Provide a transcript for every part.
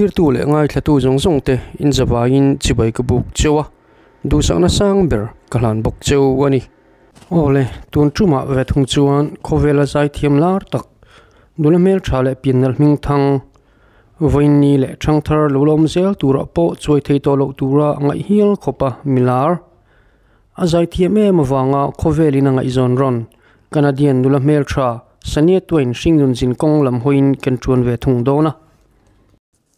Thlirtu leh ngaithlatu zawng zawng te in zavaiin chibai ka buk cheu a, duhsakna sang ber ka hlan bawk cheu a ni. Aw le, tun tumah ve thung chuan khawvela zaithiam lar tak, nula hmeltha leh piannalh hming thang, vawiinni leh thangthar lo lawm zel turah pawh chuai thei tawh loh tura ngaih hial khawpa milar. A zaithiam em avanga khawvelin a ngaihzawn rawn Canadian nula hmeltha Shania Twain hringnun zin kawng lam hawiin kan tuan ve thung dawn a.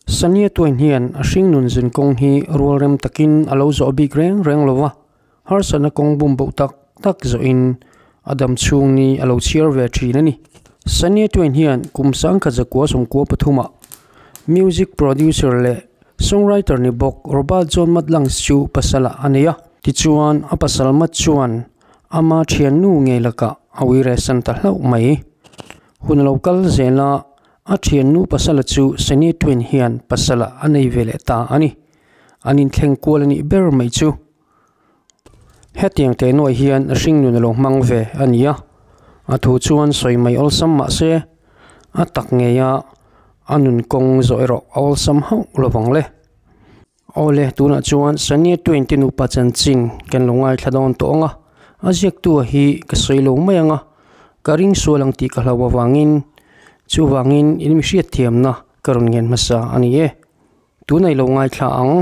Shania Twain hian a hringnun zin kawng hi rualrem takin a lo zawh bik reng reng lo va, harsatna kawng bum boh tak tak zawhin a dam chhung ni a lo chhiar ve thin a ni. Shania Twain hian kum sangkhat zakua sawmkua pathumah music producer leh Songwriter ni bawk Robert John Matlangs chu pasalah a nei a. Tichuan, a pasal mat chuan ama thiannu ngei lakah a uiresan ta hlauh mai. Hun a lo kal zel a, a thiannu pasala chu Shania Twain hian pasalah a nei ve leh ta a ni. An inthleng kual a nih ber mai chu. Hetiang teh nuaih hian hringnun a lo hmang ve a ni a, a thu chuan sawi mai awlsam mah se, a tak ngeia a nun kawng zawh erawh a awlsam hauh lo vang le. Aw le, tunah chuan Shania Twain te nupa chanchin kan lo ngaithla dawn tawh ang a, a ziaktua hi ka sawi lo mai ang a, ka ring sual ang tih ka hlau avangin, chuvangin in mi hriatthiamna ka rawn ngen hmasa a ni e. Tunah i lo ngaithla ang.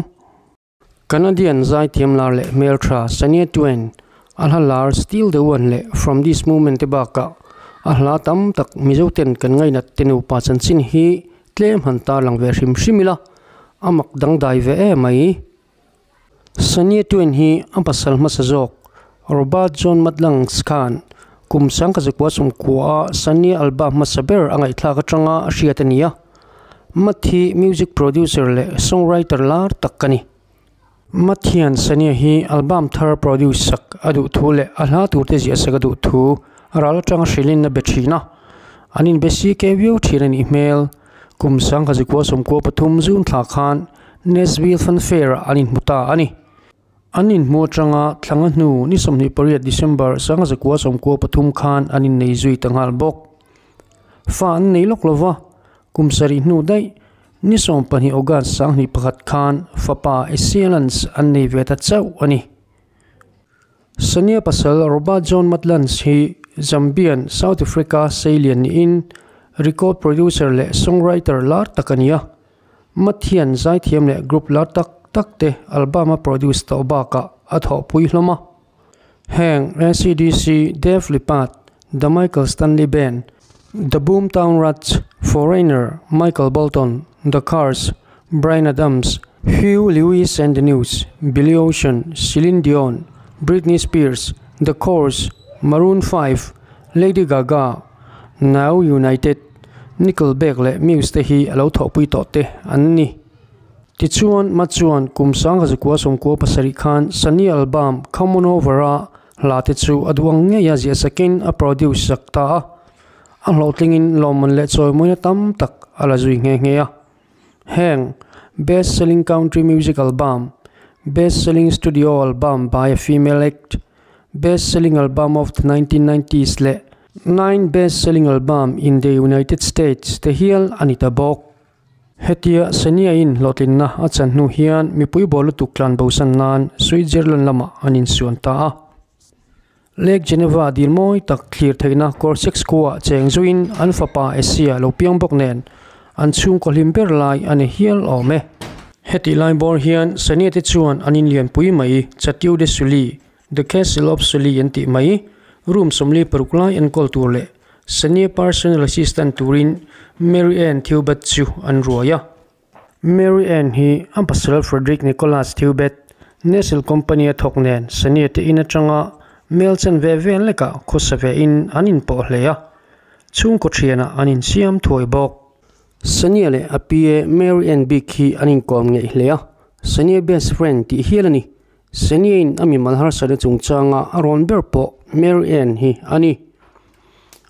Canadian zaithiam lar leh hmeltha Shania Twain a hla lar Still the One leh From This Moment te bakah a hla tam tak Mizo ten kan ngainat te nupa chanchin hi tlem han tarlang ve hrim hrim ila, a mak dangdai ve em mai. Shania Twain hi a pasal hmasa zawk Robert John Matlangs khan kum sangkazakua sawmkua a Shania album hmasa ber a ngaihthlak atanga a hriat a ni a. Matt hi music producer leh songwriter lar tak a ni. Matt hian Sania hi album thar produce sak a duh thu leh a hla turte ziah sak a duh thu ral atanga hrilhin a be thin a. An inbe si ke viau thin a nih hmel. Kum sangkazikua sawmkua pathum zun thla khan Nashville Funfair ah an inhmu ta a ni. An inhmu atanga thlanga hnu ni 28 December sangkazikua sawmkua pathum khan an innei zui ta nghal bawk. Fa an nei lawk lova, kum sarih hnu daih, ni 12 August 2001 khan fapa Esialans an nei ve ta chauh a ni. Sania pasal Robert John Matlans hi Zambian, South Africa seilian niin record producer leh songwriter lar tak a ni a. Matt hian zaithiam leh group lar tak tak te album a produce tawh bakah a thawhpui hlawm a. Heng AC/DC, Def Leppard, The Michael Stanley Band, The Boomtown Rats, Foreigner, Michael Bolton, The Cars, Bryan Adams, Huey Lewis and the News, Billy Ocean, Celine Dion, Britney Spears, The Corrs, Maroon 5, Lady Gaga, Now United, Nickelback leh Muse te hi a lo thawhpui tawh te an ni. Tichuan, ma chuan kum sangkazakua sawmkua pasarih khan Sunny album Come On Over a hla te chu a duh ang ngei a ziah sakin a produce sak ta a. A hlawhtlingin lawmman leh chawimawina tam tak a la zui nghe nghe a. Heng, Best Selling Country Music Album, Best Selling Studio Album by a Female Act, Best Selling Album of the 1990s leh Nine Best Selling Album in the United States te hial a ni ta bawk. Hetia Seniain hlawhtlinna a chan hnu hian mipui ball lutuk tlan bosan nan Switzerland lamah an insuan ta a. Lake Geneva dil mawi tak thlir theihna Corsica khua cheng zuiin an fapa Asia lo piang bawk nen an chhungkaw hlim ber lai a ni hial awm e. Hetih lai bawr hian Senia te chuan an inlianpui mai Chateau de Sully, The Castle of Sully an tih mai, room 46 lai enkawl tur leh Senior Personal Assistant turin Mary Ann Thewbet chu an ruai a. Mary Ann hi a pasal Frederick Nicholas Thewbet, Nestle Company a thawk nen Senior te in atanga mel chen ve vel lekah khawsa ve in an inpawh hle a, chhungkaw thianah an insiam thuai bawk. Senior leh a PA Mary Ann bik hi an inkawm ngeih hle a, Senior best friend tih hial a ni. Seniain a mimal harsatna chungchanga a rawn ber pawh Mary Ann hi a ni.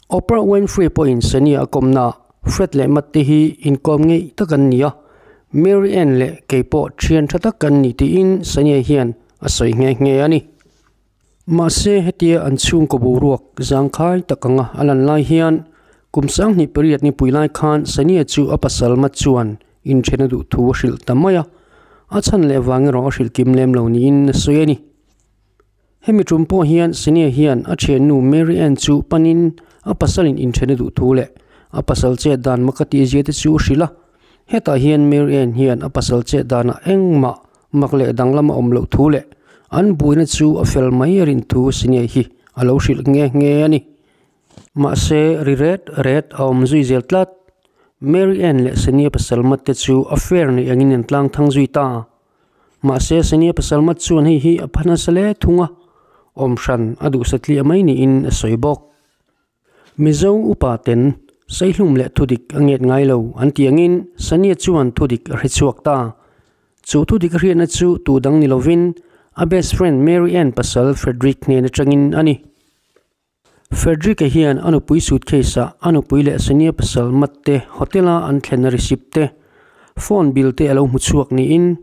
Oprah Winfrey pawhin Senia a kawmnaah Fred leh Matt te hi inkawm ngeih tak an ni a, Mary Ann leh kei pawh thian tha tak kan ni tiin Senia hian a sawi nghe nghe a ni. Mahse hetia an chhungkaw boruak zangkhai tak anga a lan lai hian kum 2008 nipui lai khan Senia chu a pasal Matt chuan. inthen a duh thu a hrilh ta mai a, a chhan leh vang erawh a hrilh kim lem lo niin a sawi a ni. Hemi tum pawh hian Senior hian a thiannu Mary Ann chu panin a pasalin inthen a duh thu leh a pasal chet dan mak a tihzia te chu a hrilh a. Hetah hian Mary Ann hian a pasal chet danah engmah mak leh danglam a awm loh thu leh an buaina chu a fel mai a rin thu Senior hi a lo hrilh nghe nghe a ni. Mahse ri ret ret a awm zui zel tlat. Mary Ann leh Senior pasal mat te chu affair nei angin an tlang thang zui ta. Mahse, Senior pasal mat chuan hei hi a pha nasa hle thung a, awm hran a duh satliah mai niin a sawi bawk. Mizo upa ten Saihlum leh thudik a nget ngai lo an tih angin Sania chuan thudik a hre chhuak ta. Chu thudik a hriatna chu tu dang ni lovin a best friend Mary Ann pasal Frederick hnen atangin a ni. Frederick-a hian a nupui suitcase-ah a nupui leh Senior pasal mat te hotel-a an thlenna receipt te, phone bill te a lo hmu chhuak niin,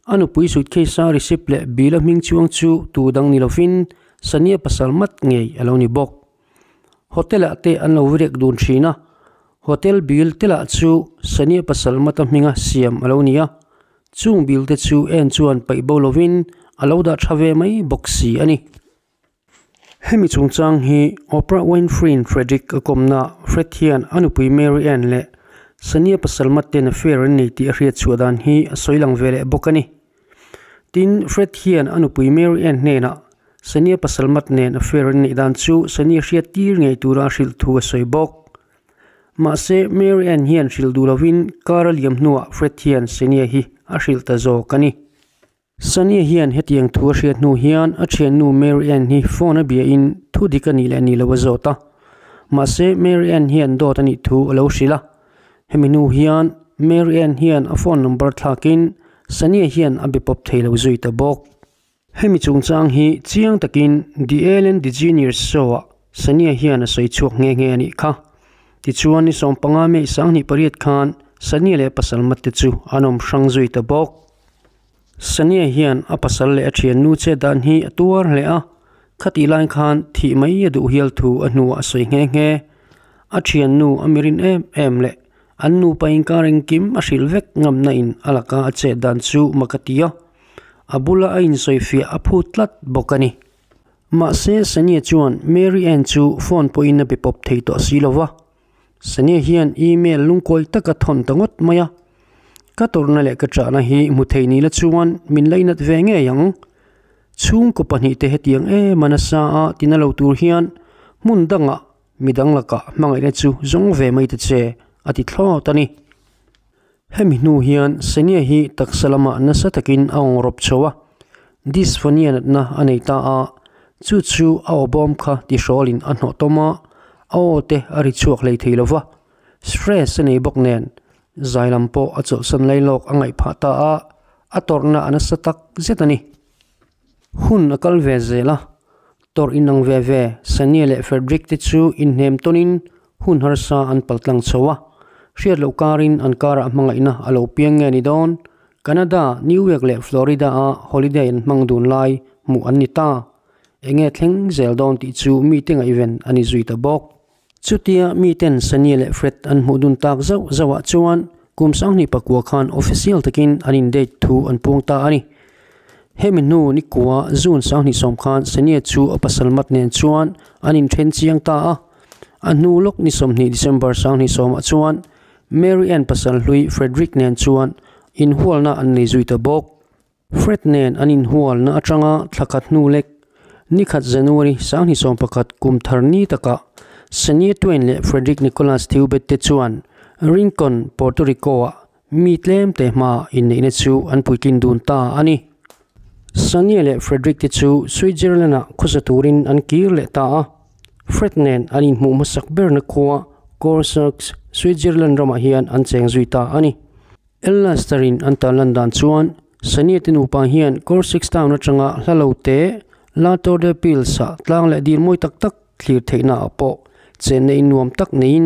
a nupui suitcase-a receipt leh bill a hming chuang chu tu dang ni lovin Senior pasal mat ngei a lo ni bawk. Hotel-ah te an lo riak dun thin a, hotel bill te lah chu Senior pasal mata hminga siam a lo ni a, chung bill te chu en chuan paih bo lovin a lo dah tha ve mai bawk si a ni. Hemi chungchang hi Oprah Winfrey-in Frederick a kawmna Fred hian a nupui Mary Ann leh Sania pasal matten affair an nei tih a hriat chhuah dan hi a sawi lang ve leh bawk a ni. Tin, Fred hian a nupui Mary Ann hnenah Sania pasal mat nen affair an neih dan chu Sania hriat tir ngei tura a hrilh thu a sawi bawk. Mahse, Mary Ann hian hrilh duh lovin kar a liam hnuah Fred hian Sania hi a hrilh ta zawk a ni. Sania hian hetiang thu a hriat hnu hian a thiannu Mary Ann hi phone a biahin thu dik a nih leh ni lo a zawt a. Mahse, Mary Ann hian dawt a nih thu a lo hrilh a. Hemi hnu hian Mary Ann hian a phone number thlakin Sania hian a be pawp thei lo zui ta bawk. Hemi chungchang hi chiang takin The Ellen DeGeneres Show-ah Sania hian a sawi chhuak nghe nghe a nih kha. Tichuan ni 15 May 2008 khan Sania leh pasal matte chu an awm hrang zui ta bawk. Sania hian a pasal leh a thiannu che dan hi a tuar hle a, khatih lai khan thih mai a duh hial thu a hnuah a sawi nghe nghe. A thiannu a mirin em em leh an nupa inkar engkim a hrilh vek ngamna in a laka a chet dan chu mak a ti a, a bula a insawifiah a phut tlat bawk a ni. Mahse Sania chuan Mary Ann chu phone pawhin a be pawp thei tawh si lo va. Sania hian email lungkawi tak a thawn ta ngawt mai a, Ka tawrhna leh ka chahna hi hmu thei ni la chuan min lainat ve ngei ang. Chhungkaw pahnihte hetiang em a nasa a tina lo tur hian hmun dangah midang lakah hmangaihna chu zawng ve mai ta che, a ti thlawt a ni. Hemi hnu hian Sania hi taksa lamah nasa takin a awng rawp chho a, dysphonia natna a nei ta a, chu chu a aw bawm kha tihrawlin a hnawh tawm a, a aw te a ri chhuak hlei thei lo va, stress a nei bawk nen zai lam pawh a chawlhsan lai lawk a ngaih phah ta a, a tawrhna a nasa tak zet a ni. Hun a kal ve zel a, tawrh inang ve ve Sania leh Frederick te chu inhnem tawnin hun harsa an paltlang chho a, hriat loh karin an karah hmangaihna a lo piang nge ni dawn? Canada, New York leh Florida a holiday an hmang dun lai hmuh an ni ta. Enge thleng zel dawn tih chu mite ngaihven a ni zui ta bawk. Chutia miten Sania leh Fred an hmuh dun tak zauh zauhah chuan kum 2009 khan official takin an in date thu an puang ta a ni. Hemi hnu nikua June 2010 khan Sania chu a pasal mat nen chuan an inthen chiang ta a. A hnu lawk ni 20 December 2010 ah chuan Mary Ann pasal hlui Frederick nen chuan inhualna an nei zui ta bawk. Fred nen an inhualna atanga thla khat hnu lek, ni khat January 2011 kum thar ni takah Shania Twain leh Frederick Nicholas Thewbet te chuan Rincon, Puerto Rico-ah mi tlem te hmaah inneihna chu an puitlin dun ta a ni. Shania leh Frederick te chu Switzerland-ah khawsa turin an kir leh ta a, Fred nen an inhmuh hmasak berna khua Corsacs, Switzerland ramah hian an cheng zui ta a ni. Elnaster-in an tan lan dan chuan Sania te nupa hian Corsics town atanga hla lo te La Tour de Pils-ah tlang leh dil mawi tak tak thlir theihna ah pawh chenna in nuam tak neiin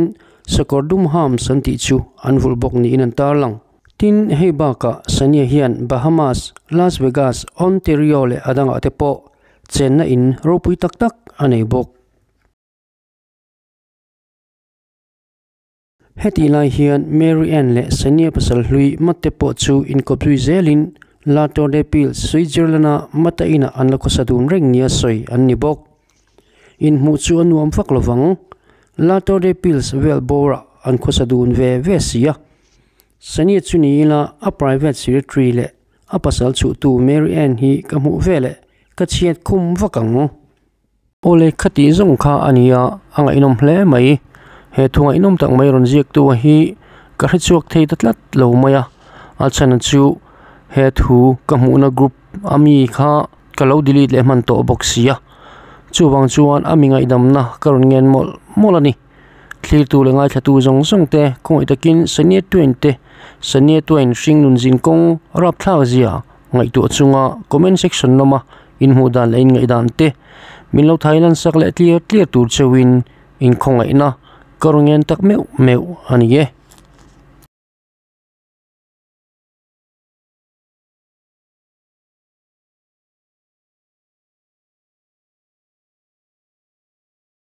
sakawr dum hams an tih chu an vulh bawk niin an tarlang. Tin, hei bakah Sania hian Bahamas, Las Vegas, Ontario leh a dangah te pawh chenna in ropui tak tak a nei bawk. Hetih lai hian Mary Ann leh Sania pasal hlui Matte pawh chu inkawp zui zelin La Tour de Pils, Switzerland-a Matta inah an la khawsa dun reng nia sawi an ni bawk. Inhmuh chu a nuam vak lovang. La Tour de Pils vel bawrah an khawsa dun ve ve si a. Sania chu ni ila a private secretary leh a pasal chhuhtu Mary Ann hi ka hmuh veleh ka chhiat khum vak ang. Awle khati zawng kha a ni a, a ngaihnawm hle mai. He thu ngaihnawm tak mai rawn ziaktu a hi ka hre chhuak thei ta tlat lo mai a, a chhan chu he thu ka hmuhna group a mi kha ka lo delete leh hman tawh bawk si a, chuvang chuan a mi ngaihdamna ka rawn ngen mawlh mawlh a ni. Thlirtu leh ngaithlatu zawng zawng te khawngaih takin Sania Twain te Sania Twain hringnun zin kawng rapthlak zia ngaihtuah chunga comment section lama inhmuh dan leh inngaih dan te min lo thai lan sak leh tliar tliar tur cheuhin inkhawngaihna ka rawn ngen tak meuh meuh a ni e.